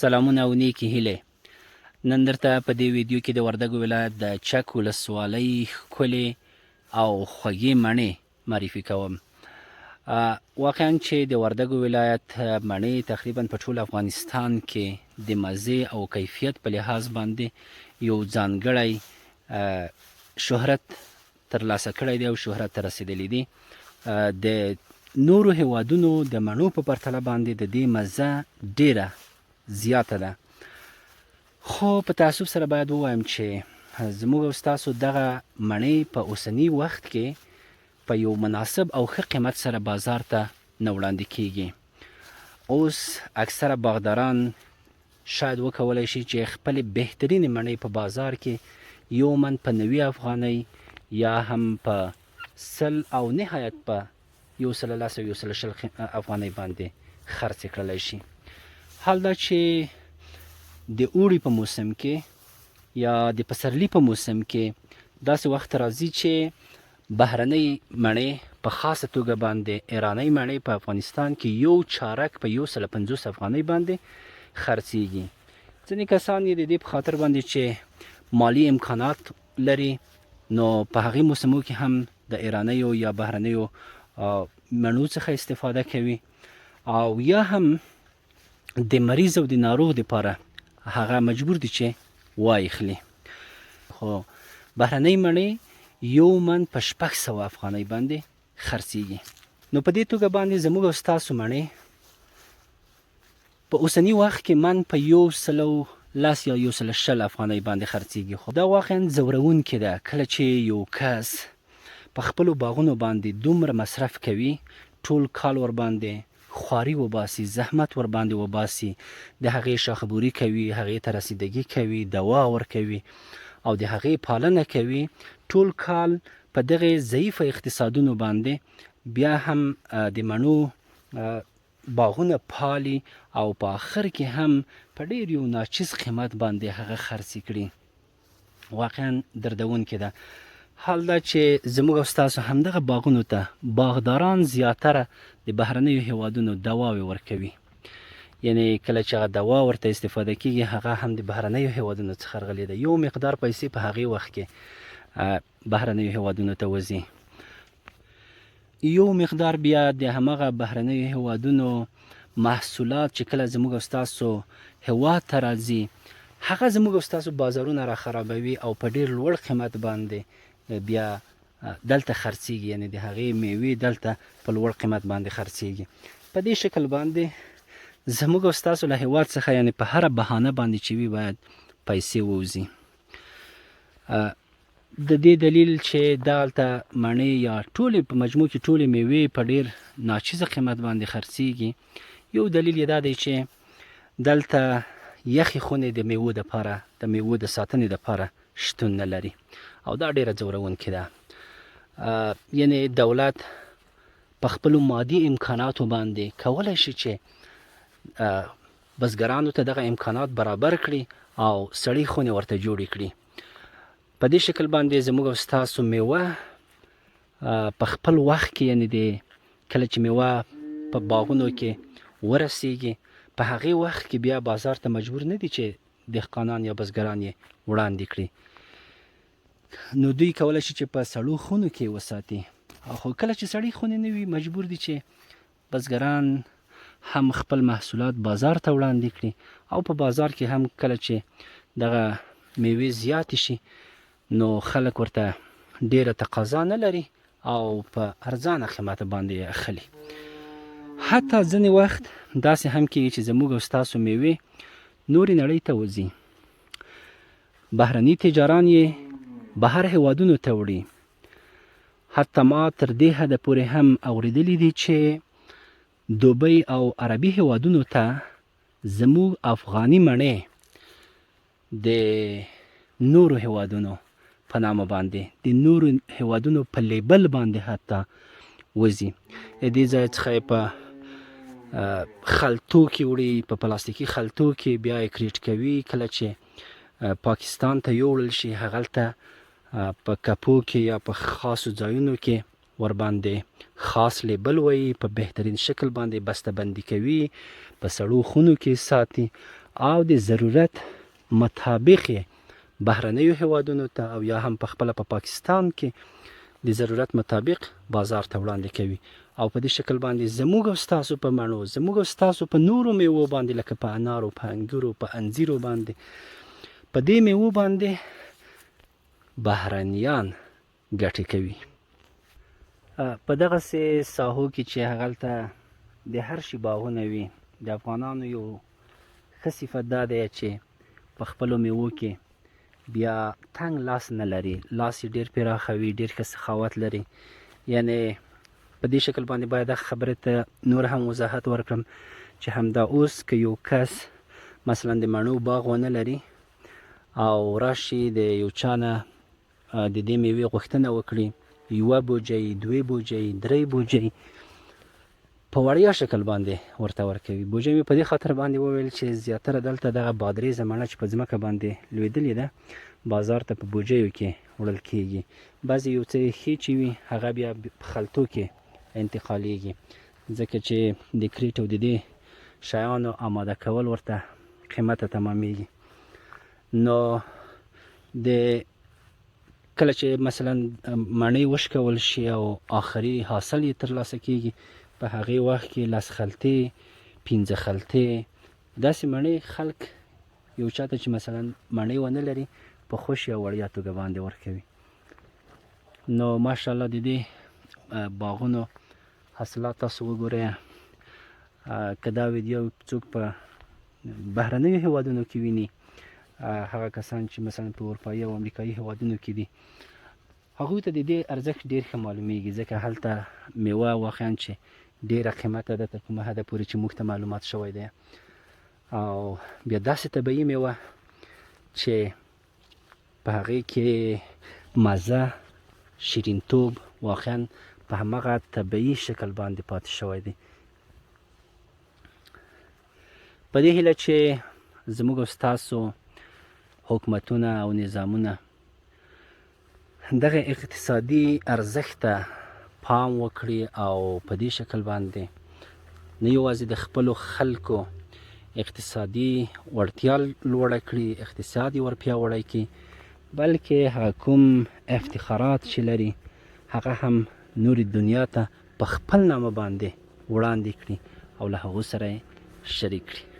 سلامونه او نیکې هیلې. نن درته په دې ویډیو کې د وردګو ولایت د چک ولسوالۍ ښکلې او خوږې مڼې معرفي کوم. واقعا چې د وردګو ولایت مڼې تقریبا په ټول افغانستان کې د مزې او کیفیت په لحاظ باندې یو ځانګړی شهرت ترلاسه کړی دی او شهرت ته رسېدلي دي. د نورو هیوادونو د مڼو په پرتله باندې د دې مزه ډیره زیاته ده، خو په تاسف سره باید ووایم چې زموږ او ستاسو دغه مڼې په اوسني وخت کې په یو مناسب او ښه قیمت سره بازار ته نه وړاندې کیږي. اوس اکثره باغداران شاید وکولای شي چې خپلې بهترینې مڼې په بازار کې یو من په 90 افغانۍ یا هم په 100 او نهایت په 110 او 120 افغانۍ باندې خرڅې کړلی شي. حال دا چې د اوړي په موسم کې یا د پسرلي په موسم کې داسې وخت راځي چې بهرنۍ مڼې په خاصه توګه باندې ایرانۍ مڼې په افغانستان کې یو چارک په 150 افغانۍ باندې خرڅیږي. ځینې کسان یې د دې په خاطر باندې چې مالي امکانات لري نو په هغې موسمو کې هم د ایرانیو یا بهرنیو مڼو څخه استفاده کوي، او یا هم د مریض او د ناروغ دپاره هغه مجبور دي چې وایخلي. خو بهرنۍ مڼې یو من په 600 افغانۍ باندې خرڅیږي. نو په دې توګه باندې زموږ او ستاسو مڼې په اوسني وخت کې من په 110 یا 120 افغانۍ باندې خرڅیږي. خو دا واقعا ځورونکې ده کله چې یو کس په خپلو باغونو باندې دومره مصرف کوي، ټول کال ورباندې خواري وباسي، زحمت ورباندې وباسي، د هغې شاخبوري کوي، هغې ته رسیدګي کوي، دوا ورکوي او د هغې پالنه کوي، ټول کال په دغې ضعیفه اقتصادونو باندې بیا هم د مڼو باغونه پالي او په آخر کې هم په ډیر یو ناچیز قیمت باندې هغه خرڅې کړي. واقعا دردونکې ده. حال دا چې زموږ او ستاسو همدغه باغونو ته باغداران زیاتره د بهرنیو هیوادونو دواوې ورکوي، یعنی کله چې هغه دوا ورته استفاده کیږي هغه هم د بهرنیو هیوادونو څخه راغلې ده. یو مقدار پیسې په هغې وخت کې بهرنیو هیوادونو ته وځي، یو مقدار بیا د همغه بهرنیو هیوادونو محصولات چې کله زموږ او ستاسو هیواد ته راځي هغه زموږ او ستاسو بازارونه را خرابوي او په ډیر لوړ قیمت باندې بیا دلته خرڅیږي، یعنی د هغې میوې دلته په لوړ قیمت باندې خرڅیږي. په دې شکل باندې زموږ او ستاسو له هیواد څخه یعنی په هره بهانه باندې چې وي باید پیسې ووځي. د دې دلیل چې دغلته مڼې یا ټولې په مجموع کې ټولې میوې په ډیر ناچیزه قیمت باندې خرڅیږي، یو دلیل یې دا دی چې دلته یخې خونې د میوو دپاره، د میوو د ساتنې دپاره شتون نه لري او دا ډیره ځورونکې ده. یعنی دولت په خپلو مادي امکاناتو باندې کولی شي چې بزګرانو ته دغه امکانات برابر کړي او سړې خونې ورته جوړې کړي. په دې شکل باندې زموږ او ستاسو میوه په خپل وخت کې، یعنی د کله چې میوه په باغونو کې ورسیږي په هغې وخت کې بیا بازار ته مجبور نه دي چې دهقانان یا بزګران یې وړاندې کړي، نو دوی کولی شي چې په سړو خونو کې وساتي. خو کله چې سړې خونې نه وي مجبور دي چې بزګران هم خپل محصولات بازار ته وړاندې کړي او په بازار کې هم کله چې دغه میوې زیاتې شي نو خلک ورته ډیره تقاضا نه لري او په ارزانه قیمت باندې یې اخلي. حتی ځینې وخت داسې هم کیږي چې زموږ او ستاسو میوې نورې نړۍ ته وځي، بهرني تجاران یې بهر هیوادونو ته وړي. حتی ما تر دې حده پورې هم اوریدلي دي چې دوبۍ او عربي هیوادونو ته زموږ افغاني مڼې د نورو هیوادونو په نامه باندې، د نورو هیوادونو په لیبل باندې حتی وځي. د دې ځای څخه یې په خلطو کې وړي، په پلاستیکي خلطو کې بیا یې کریټ کوي. کله چې پاکستان ته یوړل شي هغلته په کپو کې یا په خاصو ځایونو کې ورباندې خاص لیبل وایي، په بهترین شکل باندې بسته بندي کوي، په سړو خونو کې ساتي او د ضرورت مطابق یې بهرنیو هیوادونو ته او یا هم په خپله په پاکستان کې د ضرورت مطابق بازار ته وړاندې کوي. او په دې شکل باندې زموږ او ستاسو په مڼو، زموږ او ستاسو په نورو میوو باندې لکه په انارو، په انګورو، په انځیرو باندې، په دې میوو باندې بهرنیان ګټې کوي. په دغسې ساحو کې چې هغلته د هر شي باغونه وي، د افغانانو یو ښه صفت دا دی چې په خپلو میوو کې بیا تنګ لاس نه لري، لاس یې ډېر پراخه وي، ډېر ښه سخاوت لري. یعنې په دې شکل باندې باید دغه خبرې ته نور هم وضاحت ورکړم چې همدا اوس که یو کس مثلا د مڼو باغ ونه لري او راشي د یو چا نه د دې میوې غوښتنه وکړي، یوه بوجۍ، دوې بوجۍ، درې بوجۍ په وړیا شکل باندې ورته ورکوي. بوجۍ مې په دې خاطر باندې وویل چې زیاتره دلته دغه بادریزه مڼه چې په ځمکه باندې لوېدلې ده بازار ته په بوجیو کې وړل کیږي. بعضې یو څه ښې چې وي هغه بیا په خلطو کې انتقالیږي، ځکه چې د کریټ او د دې شیانو آماده کول ورته قیمته تمامیږي. نو د کله چې مثلا مڼې وشکول شي او آخري حاصل یې ترلاسه کیږي، په هغې وخت کې 10 خلطې، 5 خلطې داسې مڼې خلک یو چاته چې مثلا مڼې ونه لري په خوشې او وړیا توګه باندې ورکوي. نو ماشاءالله د دې باغونو حاصلات تاسو وګورئ. که دا ویډیو څوک په بهرنیو هیوادونو کې ویني، هغه کسان چې مثلا په اروپایي او امریکایي هیوادونو کې دي، هغوی ته د دې ارزښت ډېر ښه معلومیږي، ځکه هلته میوه واقعا چې ډېره قیمته ده تر کومه حده پورې چې موږ ته معلومات شوی دی. او بیا داسې طبیعي میوه چې په هغې کې مزه، شیرینتوب واقعا په هماغه طبیعي شکل باندې پاتې شوی دی. په دې هیله چې زموږ او ستاسو حکومتونه او نظامونه دغه اقتصادي ارزښت ته پام وکړي او په دې شکل باندې نه یوازې د خپلو خلکو اقتصادي وړتیا لوړه کړي، اقتصاد یې ورپیاوړی کړي، بلکې هغه کوم افتخارات چې لري هغه هم نورې دنیا ته په خپل نامه باندې وړاندې کړي او له هغو سره یې شریک کړي.